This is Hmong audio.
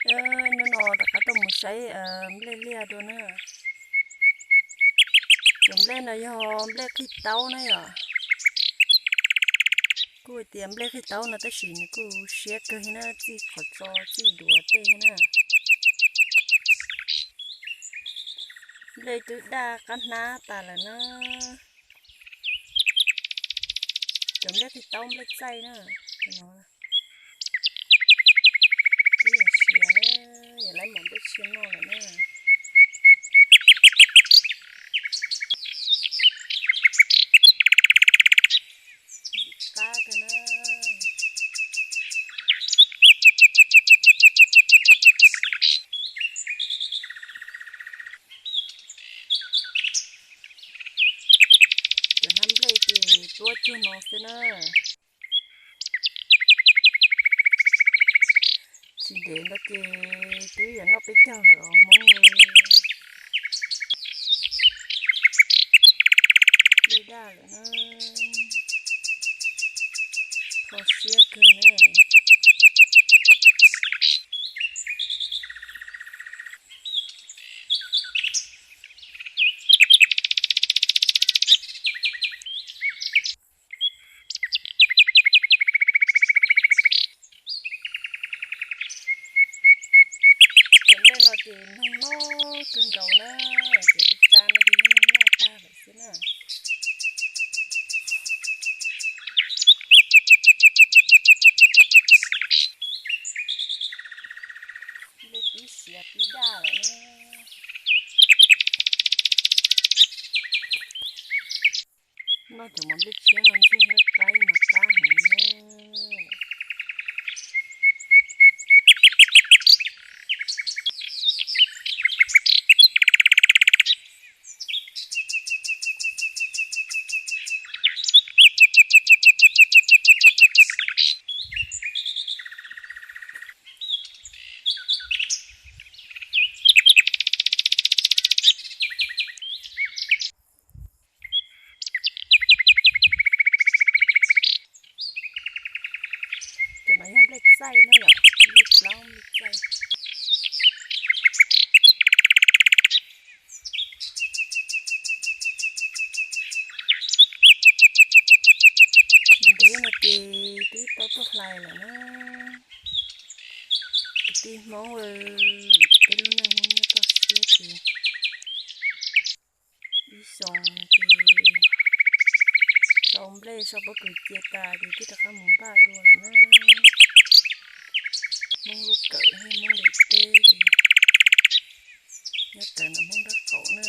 Hnub no rov qab tuaj mus saib nplej liaj dua na. Cov nplej no yog nplej qhib taub na yom. Kuj tias nplej qhib taub no tab sis nws kuj siab kawg thiab na, txij qhov tso txij duav tej thiab na. Nplej twb daj qab hnab tas lawm na. Cov nplej qhib taub nplej txaij na, cov no twb yog siav na, yog lawv mam nplej tshiab noj lawm na. Qab kawg na. Cov hnab nplej ces tuab cuag no xwb na. Tsis ntev no ces twb yuav noj peb caug lawm os Hmoob. Nplej daj lawm na. Kho siab kawg na. Cov nplej no ces noog loj kawg nkaus na, cov tsa no ces yeej noog loj tag lawm xwb na. Nplej pib siav pib daj lawm na. Noj cov mov nplej tshiab no ntxuag nqaij qaib mas qab heev na. Cov no yog nplej txaij na yom, nplej plaub nplej txaij. Tsis ntev no ces twb tau tuaj hlais lawm na. Kwv tij Hmoob, peb lub neej Hmoob nyob toj siab ces ib xyoos ces sau nplej sau pob kws cia tas ces twb rov qab mus npaj dua lawm na. Hmoob lub kawm thiab Hmoob daim teb ces nyob rawv ntawm Hmoob nraub qaum na.